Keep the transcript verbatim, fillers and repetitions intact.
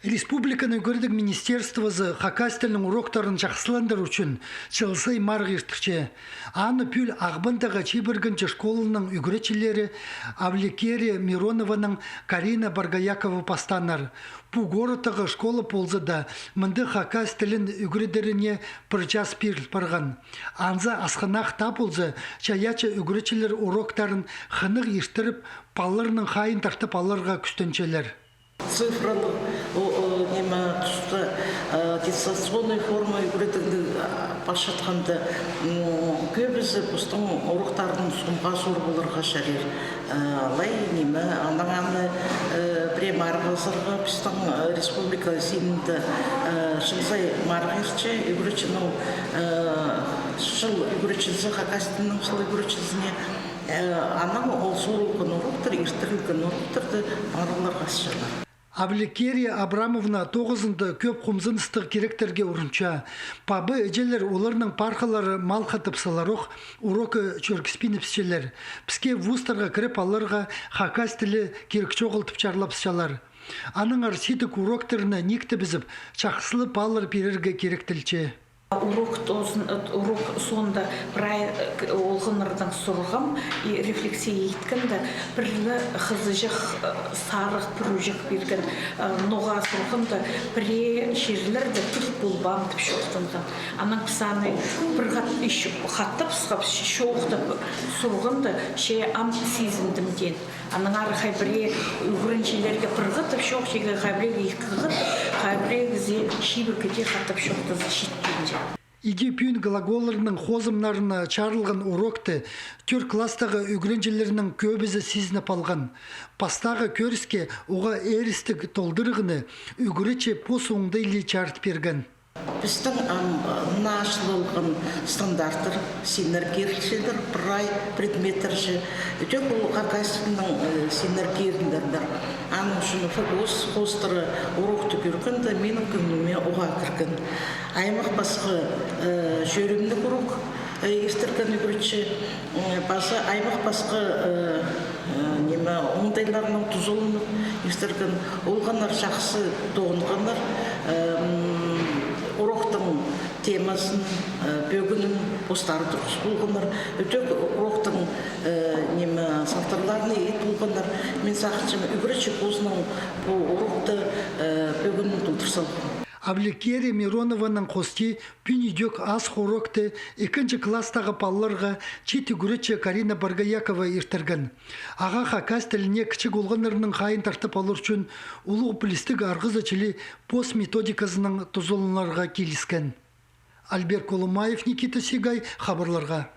Республиканың ӱгредіг министерствозы хакас тілінің уроктарын чахсыландырар ӱчӱн чыл сай марығ иртірче. Аны пӱӱл Ағбандағы чибіргінҷі школаның ӱгретчілері Авлекерия Миронованың Карина Боргоякова пастааннар. Пу городтағы школа полза даа, мында хакас тілін ӱгредеріне пір час пиріл парған. Анзы асхынах таа полза, чайаачы ӱгретчілер уроктарын хынығ иртіріп, палаларның хайиин тартып аларға кӱстенчелер. Цифралығ, о, о, ниме, туста, э, дистанционный форма ӱгредігні, а, парчатханда, м, кӧбізі постың уроктарын сомға суурып аларға чарир. Э, алай ниме, анаң аны, э, пірее марығлазарға пістің, э, республика синінде, э, чыл сай марығ иртче, ӱгретчінің, э, чыл ӱгретчізі, хакас тілінің чыл ӱгретчізіне, э, анаң ол суурылған уроктар, иртірілген уроктарды марығларға асчалар. Авлекерия Абрамовна тоғызында кӧп хомзыныстығ киректерге урунча. Паба-іҷелер оларның пархалары малхатып саларох, урокты чӧргіспин ипчелер. Піске вузтарға кіріп аларға хакас тілі кирек чоғыл тіп чарлапчалар. Аннаңар сидік уроктарны ниик тібізіп, чахсылап паалар пирерге киректелче. Урок тоозын-, урок соонда прай, э, олғаннардаң сурғам и рефлексия иткенде, пірле хызыҷах, э, сарығ пӱрӱҷек пирген, э, ноға сурғанда, пірее чирлерде тіл полбаан тіп чоохтанған. Анаң піс аны пір хат-, ещё хаттап сығып, чоохтап сурғанда, че ам сизіндім теен. Аннаңар хай пірее ӱгренҷілерге пір хатап чоохтирға, хай пірееге ікі хатап, хай піреезі чибіргіде хатап чоохтаза читпинче. Иди пӱӱн глаголларның хозымнарына чарылған урокты тӧрт класстағы ӱгренҷілернің кӧбізі сизініп алған. Пастағы кӧріске уғаа ээрістіг толдырығны ӱгретчі пос оңдайлығ чарыт пирген. Пістің, ам, мына чылылған стандарттар, синнер кирілчелер, прай предметтерҷе. Ідӧк ол хакас тілінің, э, синнер кирілерлер. Аның ӱчӱн ФГОС хоостыра урокты кӧргенде, минің кӧңніме уғаа кірген. Аймах пасха, э, чӧрімніг урок, э, иртірген ӱгретчі, м, паза аймах пасха, э, э, ниме, оңдайларнаң тузаланып иртірген, олғаннар чахсы тоғынғаннар, э, м, уроктың темазын, э, пӧгінін постары турғыс полғаннар. Ідӧк уроктың, э, ниме, салтарларына ит полғаннар. Мин сағынчам, ӱгретчі позының пу урокты, э, пӧгінін толдыр салған. Авлекерия Миронованың хости пӱӱн ідӧк асхы урокты ікінҷі класстағы палаларға чиит ӱгретчі Карина Боргоякова иртірген. Ағаа хакас тіліне кічіг олғаннарның хайиин тартып алар ӱчӱн улуғ пілістіг арғызы чіли пос методиказынаң тузаланарға киліскен. Альберт Колумаев, Никита Сигай, хабарларға.